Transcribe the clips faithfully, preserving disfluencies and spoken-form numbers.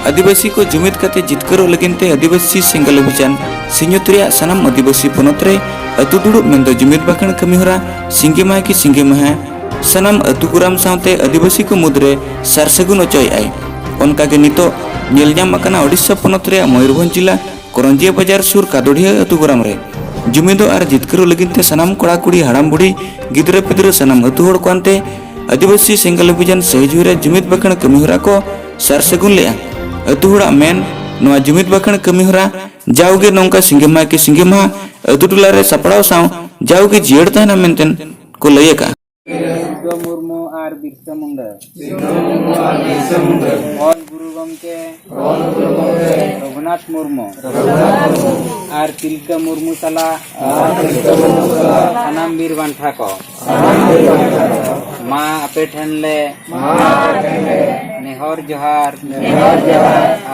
ᱟᱹᱫᱤᱵᱟᱹᱥᱤ ᱠᱚ ᱡᱩᱢᱤᱫ ᱠᱟᱛᱮ ᱡᱤᱛᱠᱟᱹᱨᱚᱜ ᱞᱟᱹᱜᱤᱫ ᱛᱮ ᱟᱹᱫᱤᱵᱟᱹᱥᱤ ᱥᱮᱸᱜᱮᱞ ᱚᱵᱷᱤᱡᱟᱱ ᱥᱤᱧᱚᱛ ᱨᱮᱭᱟᱜ ᱥᱟᱱᱟᱢ ᱟᱹᱫᱤᱵᱟᱹᱥᱤ ᱯᱚᱱᱚᱛ ᱨᱮ ᱟᱹᱛᱩ ᱫᱩᱲᱩᱵ ᱢᱮᱱᱫᱚ ᱡᱩᱢᱤᱫ ᱵᱟᱠᱷᱟᱱ ᱠᱟᱹᱢᱤ ᱦᱚᱨᱟ ᱥᱤᱸᱜᱮ ᱢᱟᱦᱟ ᱠᱤ ᱥᱤᱸᱜᱮ ᱢᱟᱦᱟ ᱥᱟᱱᱟᱢ ᱟᱹᱛᱩ ᱜᱚᱨᱟᱢ ᱥᱟᱶᱛᱮ ᱟᱹᱫᱤᱵᱟᱹᱥᱤ ᱠᱚ ᱢᱩᱫᱽᱨᱮ ᱥᱟᱨ ᱥᱟᱹᱜᱩᱱ ᱚᱪᱚᱭᱮᱫᱼᱟᱭ᱾ ᱚᱱᱠᱟᱜᱮ ᱱᱤᱛᱚᱜ ᱧᱮᱞ ᱧᱟᱢ ᱟᱠᱟᱱᱟ ᱳᱰᱤᱥᱟ ᱯᱚᱱᱚᱛ ᱨᱮᱭᱟᱜ ᱢᱚᱭᱩᱨᱵᱷᱚᱸᱡᱽ ᱡᱤᱞᱟ ᱠᱚᱨᱚᱧᱡᱤᱭᱟᱹ ᱵᱟᱡᱟᱨ ᱥᱩᱨ ᱠᱟᱫᱚᱰᱤᱦᱟᱹ ᱟᱹᱛᱩ ᱜᱚᱨᱟᱢ ᱨᱮ ᱡᱩᱢᱤᱫᱚᱜ ᱟᱨ ᱡᱤᱛᱠᱟᱹᱨᱚᱜ ᱞᱟᱹᱜᱤᱫ ᱛᱮ ᱥᱟᱱᱟᱢ ᱠᱚᱲᱟ ᱠᱩᱲᱤ ᱦᱟᱲᱟᱢ ᱵᱩᱲᱦᱤ ᱜᱤᱫᱽᱨᱟᱹ ᱯᱤᱫᱽᱨᱟᱹ ᱥᱟᱱᱟᱢ ᱟᱹᱛᱩ ᱦᱚᱲ ᱠᱚ ᱟᱱᱛᱮ ᱟᱹᱫᱤᱵᱟᱹᱥᱤ ᱥᱮᱸᱜᱮᱞ ᱚᱵᱷᱤᱡᱟᱱ ᱥᱟᱹᱦᱤᱡᱩᱦᱤ ᱨᱮ ᱡᱩᱢᱤᱫ ᱵᱟᱠᱷᱟᱱ ᱠᱟᱹᱢᱤ ᱦᱚᱨᱟ ᱠᱚ ᱥᱟᱨ ᱥᱟᱹᱜᱩᱱ ᱞᱮᱫᱼᱟ᱾ ᱟᱹᱛᱩ ᱦᱚᱲᱟᱜ ᱢᱮᱱ, ᱱᱚᱣᱟ ᱡᱩᱢᱤᱫ ᱵᱟᱠᱷᱟᱱ ᱠᱟᱹᱢᱤ ᱦᱚᱨᱟ ᱡᱟᱣᱜᱮ ᱱᱚᱝᱠᱟ ᱥᱤᱸᱜᱮ ᱢᱟᱦᱟ ᱠᱤ ᱥᱤᱸᱜᱮ ᱢᱟᱦᱟ ᱟᱹᱛᱩ ᱴᱚᱞᱟ ᱨᱮ ᱥᱟᱯᱲᱟᱣ ᱥᱟᱶ ᱡᱟᱣᱜᱮ ᱡᱤᱭᱟᱹᱲ ᱛᱟᱦᱮᱱᱟ ᱢᱮᱱᱛᱮ ᱠᱚ ᱞᱟᱹᱭ ᱟᱠᱟᱫᱼᱟ᱾ ᱥᱤᱫᱷᱩ ᱢᱩᱨᱢᱩ ᱟᱨ ᱵᱤᱨᱥᱟ ᱢᱩᱱᱰᱟ᱾ ᱚᱞ ᱜᱩᱨᱩ ᱜᱚᱢᱠᱮ ᱨᱚᱜᱷᱩᱱᱟᱛᱷ ᱢᱩᱨᱢᱩ ᱟᱨ ᱛᱤᱞᱠᱟᱹ ᱢᱩᱨᱢᱩ ᱥᱟᱞᱟᱜ ᱥᱟᱱᱟᱢ ᱵᱤᱨ ᱵᱟᱱᱴᱟ ᱠᱚ, ᱢᱟ ᱟᱯᱮ ᱴᱷᱮᱱ ᱞᱮ ᱱᱮᱦᱚᱨ ᱡᱚᱦᱟᱨ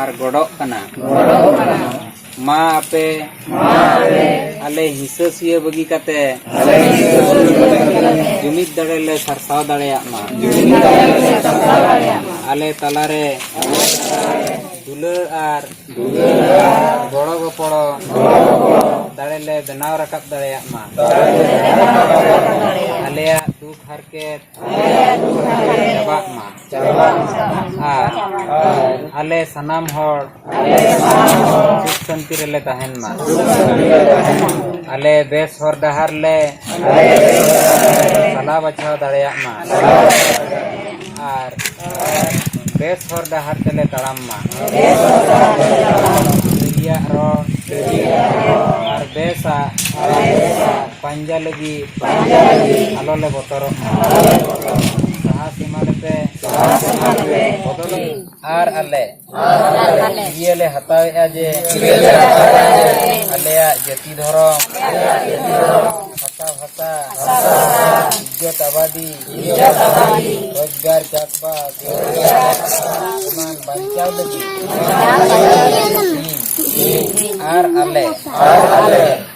ᱟᱨ ᱜᱚᱰᱚᱜ ᱠᱟᱱᱟ᱾ ᱢᱟ ᱟᱯᱮ ᱟᱞᱮ ᱦᱤᱸᱥᱟᱹ ᱥᱩᱭᱟᱹ ᱵᱟᱹᱜᱤ ᱠᱟᱛᱮ ᱡᱩᱢᱤᱫ ᱫᱟᱲᱮ ᱞᱮ ᱥᱟᱨᱥᱟᱣ ᱫᱟᱲᱮᱭᱟᱜ ᱢᱟ᱾ ᱟᱞᱮ ᱛᱟᱞᱟᱨᱮ ᱫᱩᱞᱟᱹᱲ ᱟᱨ ᱜᱚᱲᱚ ᱜᱚᱯᱚᱲᱚ ᱫᱟᱲᱮ ᱞᱮ ᱵᱮᱱᱟᱣ ᱨᱟᱠᱟᱵ ᱫᱟᱲᱮᱭᱟᱜ ᱢᱟ᱾ ᱟᱞᱮᱭᱟᱜ ᱫᱩᱠ ᱦᱟᱨᱠᱮᱛ ᱪᱟᱵᱟᱜ ᱢᱟ᱾ ᱟᱨ ᱟᱞᱮ ᱥᱟᱱᱟᱢ ᱦᱚᱲ ᱥᱩᱠ ᱥᱟᱱᱛᱤ ᱨᱮᱞᱮ ᱛᱟᱦᱮᱱ ᱢᱟ᱾ ᱟᱞᱮ ᱵᱮᱥ ᱦᱚᱨ ᱰᱟᱦᱟᱨ ᱞᱮ ᱥᱟᱞᱟ ᱵᱟᱪᱷᱟᱣ ᱫᱟᱲᱮᱭᱟᱜ ᱢᱟ᱾ ᱟᱨ ᱵᱮᱥ ᱦᱚᱨ ᱰᱟᱦᱟᱨ ᱛᱮᱞᱮ ᱛᱟᱲᱟᱢ ᱢᱟ᱾ ᱥᱟᱹᱨᱤᱭᱟᱜ ᱨᱚᱲ ᱟᱨ ᱵᱮᱥᱟᱜ ᱯᱟᱸᱡᱟ ᱞᱟᱹᱜᱤᱫ ᱟᱞᱚ ᱞᱮ ᱵᱚᱛᱚᱨᱚᱜ ᱢᱟ᱾ ᱥᱟᱦᱟ ᱥᱤᱢᱟᱹ ᱨᱮᱯᱮ ᱵᱚᱫᱚᱞ ᱟᱨ ᱟᱞᱮ ᱤᱭᱟᱹ ᱞᱮ ᱦᱟᱛᱟᱣᱮᱫᱼᱟ ᱡᱮ ᱟᱞᱮᱭᱟᱜ ᱡᱟᱹᱛᱤ ᱫᱷᱚᱨᱚᱢ, ᱦᱟᱥᱟ ᱵᱷᱟᱥᱟ, ᱤᱡᱽᱡᱚᱛ ᱟᱵᱟᱫᱤ, ᱨᱳᱡᱽᱜᱟᱨ ᱪᱟᱥᱵᱟᱥ ᱮᱢᱟᱱ ᱵᱟᱧᱪᱟᱣ ᱞᱟᱹᱜᱤᱫ ᱤᱧ ᱟᱨ ᱟᱞᱮ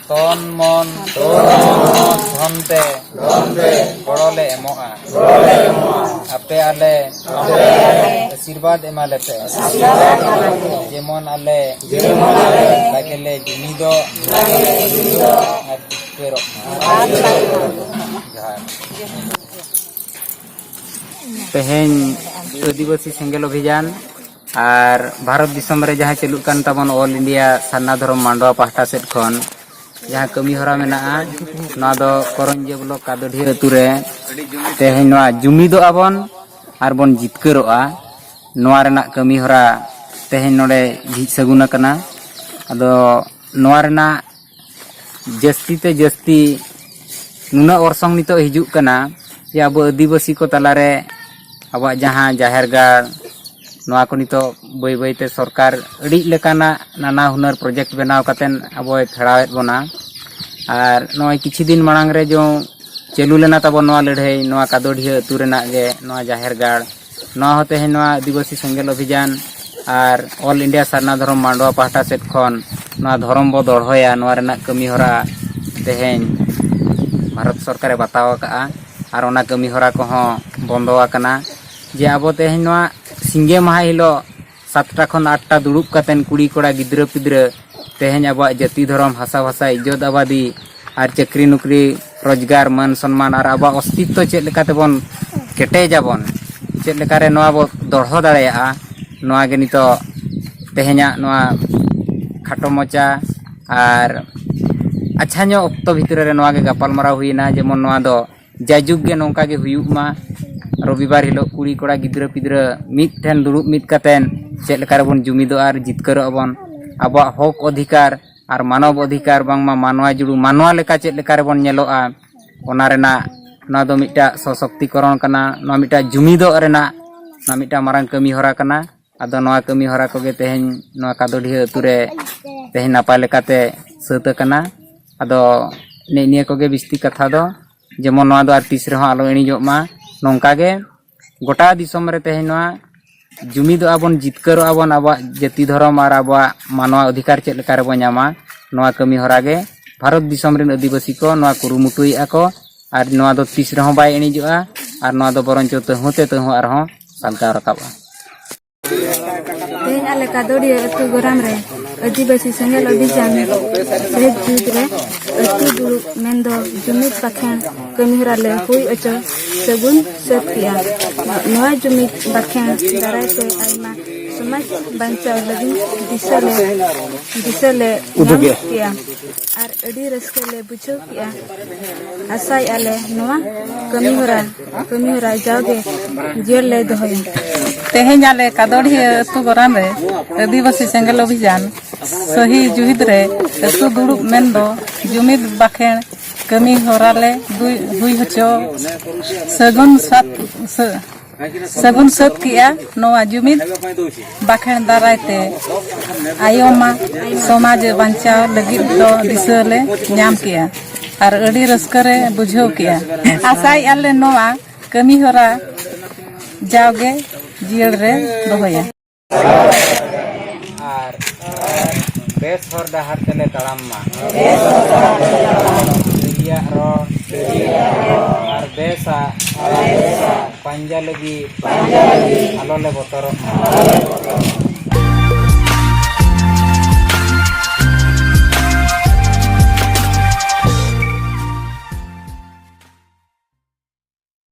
ᱛᱚᱱ ᱢᱚᱱ ᱫᱷᱚᱱ ᱛᱮ ᱜᱚᱲᱚ ᱞᱮ ᱮᱢᱚᱜᱼᱟ᱾ ᱟᱯᱮ ᱟᱞᱮ ᱟᱥᱤᱨᱵᱟᱫᱽ ᱮᱢᱟ ᱞᱮᱯᱮ, ᱡᱮᱢᱚᱱ ᱟᱞᱮ ᱞᱟᱜᱮ ᱞᱮ ᱡᱩᱢᱤᱫᱚᱜ ᱟᱨ ᱡᱤᱛᱠᱟᱹᱨᱚᱜ ᱢᱟ᱾ ᱡᱚᱦᱟᱨ᱾ ᱛᱮᱦᱮᱧ ᱟᱹᱫᱤᱵᱟᱹᱥᱤ ᱥᱮᱸᱜᱮᱞ ᱚᱵᱷᱤᱡᱟᱱ ᱟᱨ ᱵᱷᱟᱨᱚᱛ ᱫᱤᱥᱚᱢ ᱨᱮ ᱡᱟᱦᱟᱸ ᱪᱟᱹᱞᱩᱜ ᱠᱟᱱ ᱛᱟᱵᱚᱱ ᱚᱞ ᱤᱱᱰᱤᱭᱟ ᱥᱟᱨᱱᱟ ᱫᱷᱚᱨᱚᱢ ᱢᱟᱰᱣᱟ ᱯᱟᱦᱴᱟ ᱥᱮᱫ ᱠᱷᱚᱱ ᱡᱟᱦᱟᱸ ᱠᱟᱹᱢᱤ ᱦᱚᱨᱟ ᱢᱮᱱᱟᱜᱼᱟ, ᱱᱚᱣᱟ ᱫᱚ ᱠᱚᱨᱚᱧᱡᱤᱭᱟᱹ ᱵᱞᱚᱠ ᱠᱟᱫᱚᱰᱤᱦᱟᱹ ᱟᱹᱛᱩ ᱨᱮ ᱛᱮᱦᱮᱧ ᱱᱚᱣᱟ ᱡᱩᱢᱤᱫᱚᱜ ᱟᱵᱚᱱ ᱟᱨ ᱵᱚᱱ ᱡᱤᱛᱠᱟᱹᱨᱚᱜᱼᱟ᱾ ᱱᱚᱣᱟ ᱨᱮᱱᱟᱜ ᱠᱟᱹᱢᱤ ᱦᱚᱨᱟ ᱛᱮᱦᱮᱧ ᱱᱚᱰᱮ ᱡᱷᱤᱡ ᱥᱟᱹᱜᱩᱱ ᱟᱠᱟᱱᱟ᱾ ᱟᱫᱚ ᱱᱚᱣᱟ ᱨᱮᱱᱟᱜ ᱡᱟᱹᱥᱛᱤ ᱛᱮ ᱡᱟᱹᱥᱛᱤ ᱱᱩᱱᱟᱹᱜ ᱚᱨᱥᱚᱝ ᱱᱤᱛᱚᱜ ᱦᱤᱡᱩᱜ ᱠᱟᱱᱟ ᱡᱮ ᱟᱵᱚ ᱟᱹᱫᱤᱵᱟᱹᱥᱤ ᱠᱚ ᱛᱟᱞᱟᱨᱮ ᱟᱵᱚᱣᱟᱜ ᱡᱟᱦᱟᱸ ᱡᱟᱦᱮᱨ ᱜᱟᱲ, ᱱᱚᱣᱟ ᱠᱚ ᱱᱤᱛᱚᱜ ᱵᱟᱹᱭ ᱵᱟᱹᱭᱛᱮ ᱥᱚᱨᱠᱟᱨ ᱟᱹᱰᱤ ᱞᱮᱠᱟᱱᱟᱜ ᱱᱟᱱᱟ ᱦᱩᱱᱟᱹᱨ ᱯᱨᱚᱡᱮᱠᱴ ᱵᱮᱱᱟᱣ ᱠᱟᱛᱮᱫ ᱟᱵᱚᱭ ᱯᱷᱮᱲᱟᱣᱮᱫ ᱵᱚᱱᱟ᱾ ᱟᱨ ᱱᱚᱜᱼᱚᱭ ᱠᱤᱪᱷᱩ ᱫᱤᱱ ᱢᱟᱲᱟᱝ ᱨᱮ ᱡᱮ ᱪᱟᱹᱞᱩ ᱞᱮᱱᱟ ᱛᱟᱵᱚᱱ ᱱᱚᱣᱟ ᱞᱟᱹᱲᱦᱟᱹᱭ, ᱱᱚᱣᱟ ᱠᱟᱫᱚᱰᱤᱦᱟᱹ ᱟᱹᱛᱩ ᱨᱮᱱᱟᱜ ᱜᱮ ᱱᱚᱣᱟ ᱡᱟᱦᱮᱨ ᱜᱟᱲ, ᱱᱚᱣᱟ ᱦᱚᱸ ᱛᱮᱦᱮᱧ ᱱᱚᱣᱟ ᱟᱹᱫᱤᱵᱟᱹᱥᱤ ᱥᱮᱸᱜᱮᱞ ᱚᱵᱷᱤᱡᱟᱱ ᱟᱨ ᱚᱞ ᱤᱱᱰᱤᱭᱟ ᱥᱟᱨᱱᱟ ᱫᱷᱚᱨᱚᱢ ᱢᱟᱰᱣᱟ ᱯᱟᱦᱴᱟ ᱥᱮᱫ ᱠᱷᱚᱱ ᱱᱚᱣᱟ ᱫᱷᱚᱨᱚᱢ ᱵᱚ ᱫᱚᱲᱦᱚᱭᱟ, ᱱᱚᱣᱟ ᱨᱮᱱᱟᱜ ᱠᱟᱹᱢᱤ ᱦᱚᱨᱟ ᱛᱮᱦᱮᱧ ᱵᱷᱟᱨᱚᱛ ᱥᱚᱨᱠᱟᱨᱮ ᱵᱟᱛᱟᱣ ᱟᱠᱟᱫᱼᱟ᱾ ᱟᱨ ᱚᱱᱟ ᱠᱟᱹᱢᱤ ᱦᱚᱨᱟ ᱠᱚᱦᱚᱸ ᱵᱚᱱᱫᱚ ᱟᱠᱟᱱᱟ᱾ ᱡᱮ ᱟᱵᱚ ᱛᱮᱦᱮᱧ ᱱᱚᱣᱟ ᱥᱤᱸᱜᱮ ᱢᱟᱦᱟ ᱦᱤᱞᱳᱜ ᱥᱟᱛᱴᱟ ᱠᱷᱚᱱ ᱟᱴᱴᱟ ᱫᱩᱲᱩᱵ ᱠᱟᱛᱮᱱ ᱠᱩᱲᱤ ᱠᱚᱲᱟ ᱜᱤᱫᱽᱨᱟᱹ ᱯᱤᱫᱽᱨᱟᱹ ᱛᱮᱦᱮᱧ ᱟᱵᱚᱣᱟᱜ ᱡᱟᱹᱛᱤ ᱫᱷᱚᱨᱚᱢ ᱦᱟᱥᱟ ᱵᱷᱟᱥᱟ ᱤᱡᱽᱡᱚᱛ ᱟᱵᱟᱫᱤ ᱟᱨ ᱪᱟᱹᱠᱨᱤ ᱱᱚᱠᱨᱤ ᱨᱳᱡᱽᱜᱟᱨ ᱢᱟᱹᱱ ᱥᱚᱱᱢᱟᱱ ᱟᱨ ᱟᱵᱚᱣᱟᱜ ᱚᱥᱛᱤᱛᱛᱚ ᱪᱮᱫ ᱞᱮᱠᱟ ᱛᱮᱵᱚᱱ ᱠᱮᱴᱮᱡᱟᱵᱚᱱ, ᱪᱮᱫ ᱞᱮᱠᱟᱨᱮ ᱱᱚᱣᱟ ᱵᱚ ᱫᱚᱲᱦᱚ ᱫᱟᱲᱮᱭᱟᱜᱼᱟ, ᱱᱚᱣᱟ ᱜᱮ ᱱᱤᱛᱚᱜ ᱛᱮᱦᱮᱧᱟᱜ ᱱᱚᱣᱟ ᱠᱷᱟᱴᱚ ᱢᱚᱪᱟ ᱟᱨ ᱟᱪᱪᱷᱟ ᱧᱚᱜ ᱚᱠᱛᱚ ᱵᱷᱤᱛᱨᱤ ᱨᱮ ᱱᱚᱣᱟ ᱜᱮ ᱜᱟᱯᱟᱞᱢᱟᱨᱟᱣ ᱦᱩᱭᱮᱱᱟ᱾ ᱡᱮᱢᱚᱱ ᱱᱚᱣᱟ ᱫᱚ ᱡᱟᱭᱡᱩᱜᱽ ᱜᱮ ᱱᱚᱝᱠᱟ ᱜᱮ ᱦᱩᱭᱩᱜ ᱢᱟ᱾ ᱨᱚᱵᱤᱵᱟᱨ ᱦᱤᱞᱳᱜ ᱠᱩᱲᱤ ᱠᱚᱲᱟ ᱜᱤᱫᱽᱨᱟᱹ ᱯᱤᱫᱽᱨᱟᱹ ᱢᱤᱫ ᱴᱷᱮᱱ ᱫᱩᱲᱩᱵ ᱢᱤᱫ ᱠᱟᱛᱮᱱ ᱪᱮᱫ ᱞᱮᱠᱟ ᱨᱮᱵᱚᱱ ᱡᱩᱢᱤᱫᱚᱜᱼᱟ ᱟᱨ ᱡᱤᱛᱠᱟᱹᱨᱚᱜ ᱟᱵᱚᱱ, ᱟᱵᱚᱣᱟᱜ ᱦᱚᱠ ᱚᱫᱷᱤᱠᱟᱨ ᱟᱨ ᱢᱟᱱᱚᱵ ᱚᱫᱷᱤᱠᱟᱨ ᱵᱟᱝᱢᱟ ᱢᱟᱱᱣᱟ ᱡᱩᱲᱩ ᱢᱟᱱᱣᱟ ᱞᱮᱠᱟ ᱪᱮᱫ ᱞᱮᱠᱟ ᱨᱮᱵᱚᱱ ᱧᱮᱞᱚᱜᱼᱟ, ᱚᱱᱟ ᱨᱮᱱᱟᱜ ᱱᱚᱣᱟ ᱫᱚ ᱢᱤᱫᱴᱟᱜ ᱥᱚᱥᱚᱠᱛᱤᱠᱚᱨᱚᱱ ᱠᱟᱱᱟ, ᱱᱚᱣᱟ ᱢᱤᱫᱴᱟᱜ ᱡᱩᱢᱤᱫᱚᱜ ᱨᱮᱱᱟᱜ ᱱᱚᱣᱟ ᱢᱤᱫᱴᱟᱝ ᱢᱟᱨᱟᱝ ᱠᱟᱹᱢᱤ ᱦᱚᱨᱟ ᱠᱟᱱᱟ᱾ ᱟᱫᱚ ᱱᱚᱣᱟ ᱠᱟᱹᱢᱤ ᱦᱚᱨᱟ ᱠᱚᱜᱮ ᱛᱮᱦᱮᱧ ᱱᱚᱣᱟ ᱠᱟᱫᱚᱰᱤᱦᱟᱹ ᱟᱹᱛᱩ ᱨᱮ ᱛᱮᱦᱮᱧ ᱱᱟᱯᱟᱭ ᱞᱮᱠᱟᱛᱮ ᱥᱟᱹᱛ ᱟᱠᱟᱱᱟ᱾ ᱟᱫᱚ ᱱᱮᱜ ᱱᱤᱭᱟᱹ ᱠᱚᱜᱮ ᱵᱤᱥᱛᱤ ᱠᱟᱛᱷᱟ ᱫᱚ, ᱡᱮᱢᱚᱱ ᱱᱚᱣᱟ ᱫᱚ ᱟᱨ ᱛᱤᱥ ᱨᱮᱦᱚᱸ ᱟᱞᱚ ᱤᱬᱤᱡᱚᱜ ᱢᱟ᱾ ᱱᱚᱝᱠᱟ ᱜᱮ ᱜᱚᱴᱟ ᱫᱤᱥᱚᱢ ᱨᱮ ᱛᱮᱦᱮᱧ ᱱᱚᱣᱟ ᱡᱩᱢᱤᱫᱚᱜᱼᱟ ᱵᱚᱱ, ᱡᱤᱛᱠᱟᱹᱨᱚᱜᱼᱟ ᱵᱚᱱ, ᱟᱵᱚᱣᱟᱜ ᱡᱟᱹᱛᱤ ᱫᱷᱚᱨᱚᱢ ᱟᱨ ᱟᱵᱚᱣᱟᱜ ᱢᱟᱱᱣᱟ ᱚᱫᱷᱤᱠᱟᱨ ᱪᱮᱫ ᱞᱮᱠᱟ ᱨᱮᱵᱚᱱ ᱧᱟᱢᱟ, ᱱᱚᱣᱟ ᱠᱟᱹᱢᱤ ᱦᱚᱨᱟ ᱜᱮ ᱵᱷᱟᱨᱚᱛ ᱫᱤᱥᱚᱢ ᱨᱮᱱ ᱟᱹᱫᱤᱵᱟᱹᱥᱤ ᱠᱚ ᱱᱚᱣᱟ ᱠᱩᱨᱩᱢᱩᱴᱩᱭᱮᱫᱼᱟ ᱠᱚ, ᱟᱨ ᱱᱚᱣᱟ ᱫᱚ ᱛᱤᱥ ᱨᱮᱦᱚᱸ ᱵᱟᱭ ᱮᱲᱮᱡᱚᱜᱼᱟ, ᱟᱨ ᱱᱚᱣᱟ ᱫᱚ ᱵᱚᱨᱚᱱᱪᱚ ᱛᱟᱹᱦᱩᱸ ᱛᱮ ᱛᱟᱹᱦᱩᱸ ᱟᱨᱦᱚᱸ ᱥᱟᱞᱜᱟᱣ ᱨᱟᱠᱟᱵᱼᱟ᱾ ᱛᱮᱦᱮᱧ ᱟᱞᱮ ᱠᱟᱫᱚᱲᱤᱭᱟᱹ ᱟᱹᱛᱩ ᱜᱚᱨᱟᱢ ᱨᱮ ᱟᱹᱫᱤᱵᱟᱹᱥᱤ ᱥᱮᱸᱜᱮᱞ ᱚᱵᱷᱤᱡᱟᱱ ᱥᱮᱫ ᱡᱩᱜᱽ ᱨᱮ ᱟᱹᱛᱩ ᱫᱩᱲᱩᱵ ᱢᱮᱱᱫᱚ ᱡᱩᱢᱤᱫ ᱵᱟᱠᱷᱮᱬ ᱠᱟᱹᱢᱤᱦᱚᱨᱟ ᱞᱮ ᱦᱩᱭ ᱚᱪᱚ ᱥᱟᱹᱜᱩᱱ ᱥᱟᱹᱛ ᱠᱮᱜᱼᱟ᱾ ᱱᱚᱣᱟ ᱡᱩᱢᱤᱫ ᱵᱟᱠᱷᱮᱬ ᱫᱟᱨᱟᱭ ᱛᱮ ᱟᱭᱢᱟ ᱥᱚᱢᱟᱡᱽ ᱵᱟᱧᱪᱟᱣ ᱞᱟᱹᱜᱤᱫ ᱫᱤᱥᱟᱹ ᱞᱮ, ᱫᱤᱥᱟᱹ ᱞᱮ ᱧᱟᱢ ᱠᱮᱜᱼᱟ᱾ ᱟᱨ ᱟᱹᱰᱤ ᱨᱟᱹᱥᱠᱟᱹ ᱞᱮ ᱵᱩᱡᱷᱟᱹᱣ ᱠᱮᱜᱼᱟ᱾ ᱟᱥᱟᱭᱮᱜᱼᱟ ᱞᱮ ᱱᱚᱣᱟ ᱠᱟᱹᱢᱤᱦᱚᱨᱟ, ᱠᱟᱹᱢᱤᱦᱚᱨᱟ ᱡᱟᱣᱜᱮ ᱡᱤᱭᱟᱹᱲ ᱞᱮ ᱫᱚᱦᱚᱭᱟ᱾ ᱛᱮᱦᱮᱧ ᱟᱞᱮ ᱠᱟᱫᱚᱲᱤᱭᱟᱹ ᱟᱹᱛᱩ ᱜᱚᱨᱟᱢ ᱨᱮ ᱟᱹᱫᱤᱵᱟᱹᱥᱤ ᱥᱮᱸᱜᱮᱞ ᱚᱵᱷᱤᱡᱟᱱ ᱥᱟᱹᱦᱤ ᱡᱩᱦᱤᱫ ᱨᱮ ᱟᱹᱛᱩ ᱫᱩᱲᱩᱵ ᱢᱮᱱᱫᱚ ᱡᱩᱢᱤᱫ ᱵᱟᱠᱷᱮᱬ ᱠᱟᱹᱢᱤ ᱦᱚᱨᱟ ᱞᱮ ᱫᱩᱭ-, ᱦᱩᱭ ᱦᱚᱪᱚ ᱥᱟᱹᱜᱩᱱ ᱥᱟᱛ-, ᱥᱟᱹ-, ᱥᱟᱹᱜᱩᱱ ᱥᱟᱹᱛ ᱠᱮᱜᱼᱟ᱾ ᱱᱚᱣᱟ ᱡᱩᱢᱤᱫ ᱵᱟᱠᱷᱮᱬ ᱫᱟᱨᱟᱭ ᱛᱮ ᱟᱭᱳᱢᱟ ᱥᱚᱢᱟᱡᱽ ᱵᱟᱧᱪᱟᱣ ᱞᱟᱹᱜᱤᱫ ᱫᱚ ᱫᱤᱥᱟᱹ ᱞᱮ ᱧᱟᱢ ᱠᱮᱜᱼᱟ ᱟᱨ ᱟᱹᱰᱤ ᱨᱟᱹᱥᱠᱟᱹ ᱞᱮ ᱵᱩᱡᱷᱟᱹᱣ ᱠᱮᱜᱼᱟ᱾ ᱟᱥᱟᱭᱮᱜᱼᱟ ᱞᱮ ᱱᱚᱣᱟ ᱠᱟᱹᱢᱤ ᱦᱚᱨᱟ ᱡᱟᱣᱜᱮ ᱡᱤᱭᱟᱹᱲ ᱨᱮ ᱫᱚᱦᱚᱭᱟ᱾ ᱟᱨ ᱵᱮᱥ ᱦᱚᱨ ᱰᱟᱦᱟᱨ ᱛᱮᱞᱮ ᱛᱟᱲᱟᱢ ᱢᱟ᱾ ᱥᱟᱹᱨᱤᱭᱟᱜ ᱨᱚᱲ ᱟᱨ ᱵᱮᱥᱟᱜ ᱯᱟᱸᱡᱟ ᱞᱟᱹᱜᱤᱫ ᱟᱞᱚ ᱞᱮ ᱵᱚᱛᱚᱨᱚᱜ ᱢᱟ᱾